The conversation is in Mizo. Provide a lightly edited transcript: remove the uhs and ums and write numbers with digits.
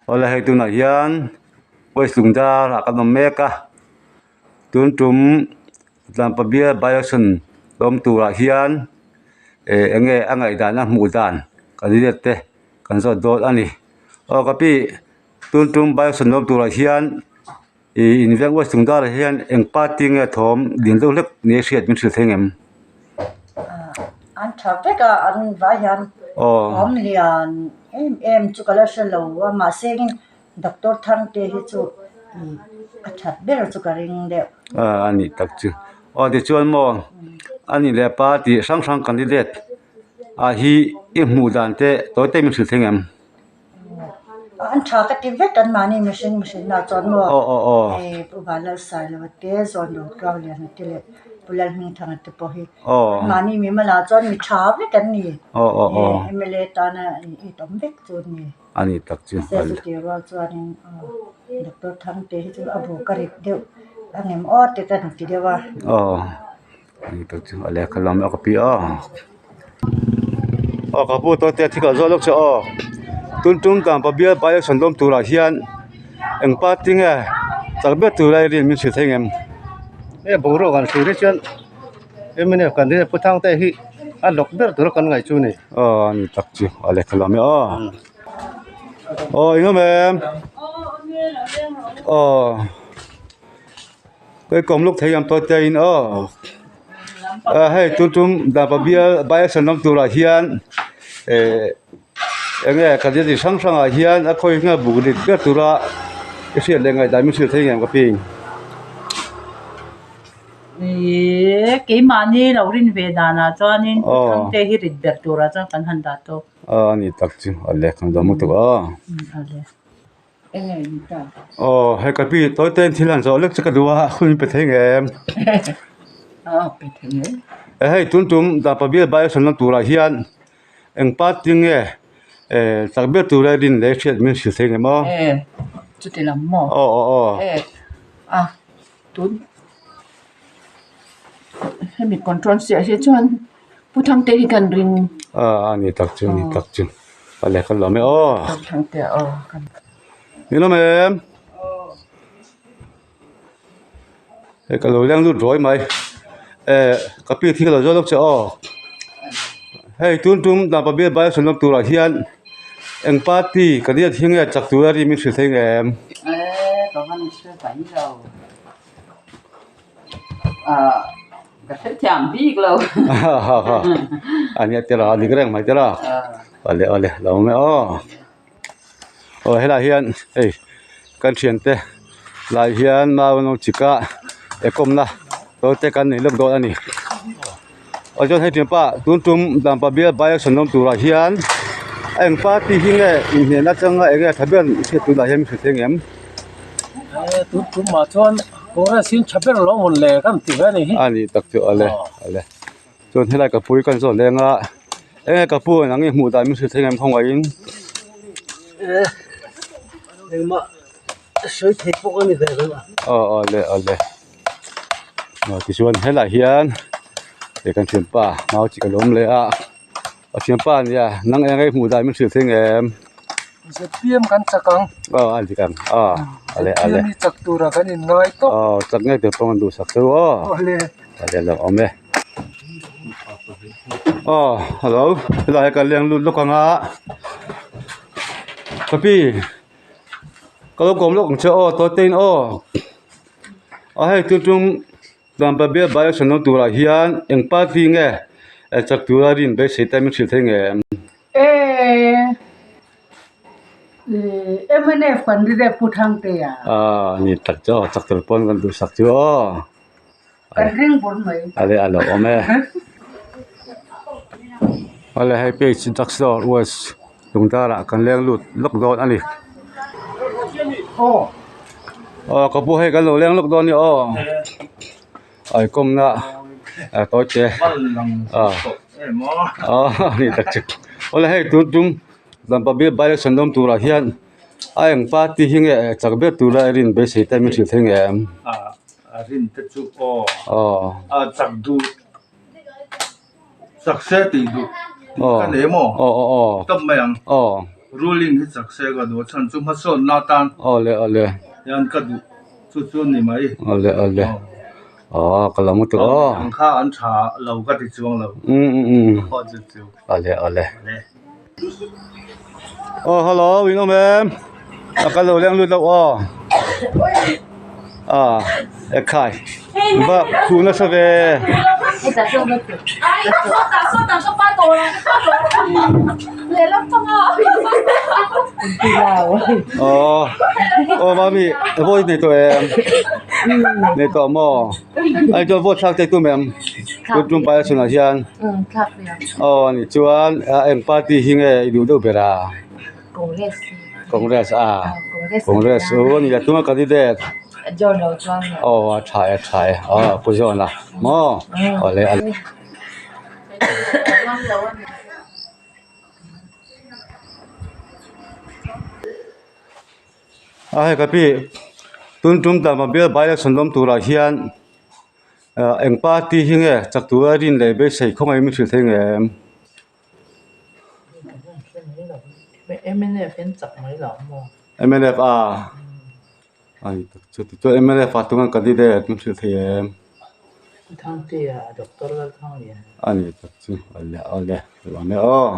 Awle hei tunah hian West Lungdar ah kan awm mek a tun tum Tlangpa bial by election awm turah hian eh eng nge a ngaihdan a hmuh dan candidate te kan zawt dawn a ni aw ka pi tun tum by election awm turah hian. Ih in veng West Lungdar ah hian eng party nge thawm lian deuh hlek ni a hriat min hrilh thei ngem? An tha vek a an vai hian thawm lian em em chu ka la hre lo a mahse Doctor Thangte hi chu ih a that ber chu ka ring deuh. A nih tak chu aw tichuan maw a nih leh party hrang hrang candidate ah hi i hmuh dan te tawi te min hrilh thei ngem? An tha ka ti vek an mahni mihring mihrinna chuan maw hei Pu Vanlalsailova te Zawnro Tluangliana te leh Pu Lalhmingthanga te pawh hi an mahni mimal ah chuan mi tha vek an ni mla tana it awm vek chu an ni mahse chuti rual chuanin Doctor Thangte hi chu a bu ka rit deuh a ngem aw te ka han ti deuh a. Ni tak chu a lehkha lam a ka pi a aw ka pu tawite thil ka zawt lawk che aw tun tum dan pabia by election lawm turah hian eng party nge chak ber tur a rin min hrilh thei ngem he boruak an hrilh hi chuan mnf kan rin a pu Thangte hi a lawk ber tura kan ngaih chu a ni aw ni tak chu a lehkha lam e aw aw engemaw em aw. Hei kawm lawk thei ang tawh te in aw ah hei tun tum dapa bial by election awm turah hian eh eng nge candidate hrang hrangah hian a khawi nge buk rit ber tura i hriat leh ngaihdan min hrilh thei ngem ka pi. Ihh keimahni lo rin ve danah chuanin Thangte hi rit ber turah chuan kan han dah tawk. Aw a ni tak chu a lehkha dawm lutuk aw. Aw hei ka pi tawi te in thil han zawh lek che ka duh a hun pe thei nge em hei tun tum dapa bial by election na turah hian eng party nge eh chak ber tura rin leh hriat min hrilh thei nge maw aw aw aw. Hemi control siah hi chuan Pu Thangte hi kan ring. A a ni tak chu ni tak chu a lehkha lawm e aw. Pu Thangte aw kan. Ni lawm em? Hei ka lo leng lut ruai mai eh ka pi thil lo zawt lawk che aw. Hei tun tum Dampa bial by election lawm turah hian eng party ka diat hi nge chak tura ri min hrilh thei nge em? Eh ka van hre mai lo. Ka hrethiam bik lo. A nia tira a dik reng mai tira awle awle lo awm e aw aw helai hian hei kan thiante lai hian mau an lo chik a ekawmna dawn te kan nei lawk dawn a ni aw chuan hei thianpa tun tum dampa bial by election awm turah hian a eng party hi nge inhnialna atanga eng nge tha ber hriat tunah hian min hrilh thei ang em? Tun tumah chuan Congress hi tha ber lo mawn le kan ti ve a ni hi. A ni tak chu ale ale chuan helai ka pui kan zawt leng a eng nge ka pu nang i hmuh dan min hrilh thei ang em khawngaihin. Engmah sawi thei pawh a ni ve lo a. Aw awle awle. Tichuan helai hian he kan thianpa mau chi ka lo awm leh a a thianpa a nia nang eng nge hmuh dan min hrilh thei nge em zpm kan chak ang aw a dik ang aw ale ale zpm hi chak tura kan in ngai tawp aw chak ngei tur pawh an duhsak chu aw awle ale lo awm e aw hello helai hi ka leng lut lawk ang a ka pi ka lo kawm lawk ang che aw tawite in aw. A hei chu tum Dampa bial by election awm turah hian eng party nge chak tura rin beisei te min hrilh thei nge em? Mnf kan ri deuh Pu Thangtea. Aaa ni tak chu aw chak tur pawn kan duhsak chu aw. Kan ring bur mai. Ale a lo awm e. Ale hei page drugstore west Lungdarah kan leng lut lawk dawn a ni. Aw ka pu hei kan lo leng lawk dawn a ni aw. Ai kawmna a tawi te a aw ni tak chu. Awle hei tun tum Dampa bial by election awm turah hian a eng party hi nge chak ber tura i rin beisei te min hrilh thei nge em? A rin te chu aw aw a chak duh chak se tih duh tih ka nei maw aw aw aw tawp mai ang aw. Ruling hi chak se ka duh a chhan chu hmasawnna atan Awle awle. Hian ka duh chu chu ni mai. Awle awle. Aw ka lo mu tawh aw. Ang kha an tha lo ka ti chuang lo. Um um um. Aw chu chu. Awle awle. Aw hello in awm em? A ka lo leng lut lo aw. A ekhai va khuh nasa ve. Aw aw mami vote nei tawh em nei tawh maw ai chuan vote thlak te tum em tun tum pai a chhunah hian aw a nih chuan eng party hi nge i duh deuh ber a. Congress a Congress u a ni a tunga candidate aw a tha e a tha e aw pu John a maw awle a hei ka pi tun tum dan bial by election awm turah hian eng party hi nge chak tura rin leh beisei khawngaih min hrilh thei nge em. Mnf a ani tak chu tichuan mnf ah chuan candidate an hrilh thei em ani tak chu awle awle awm e aw.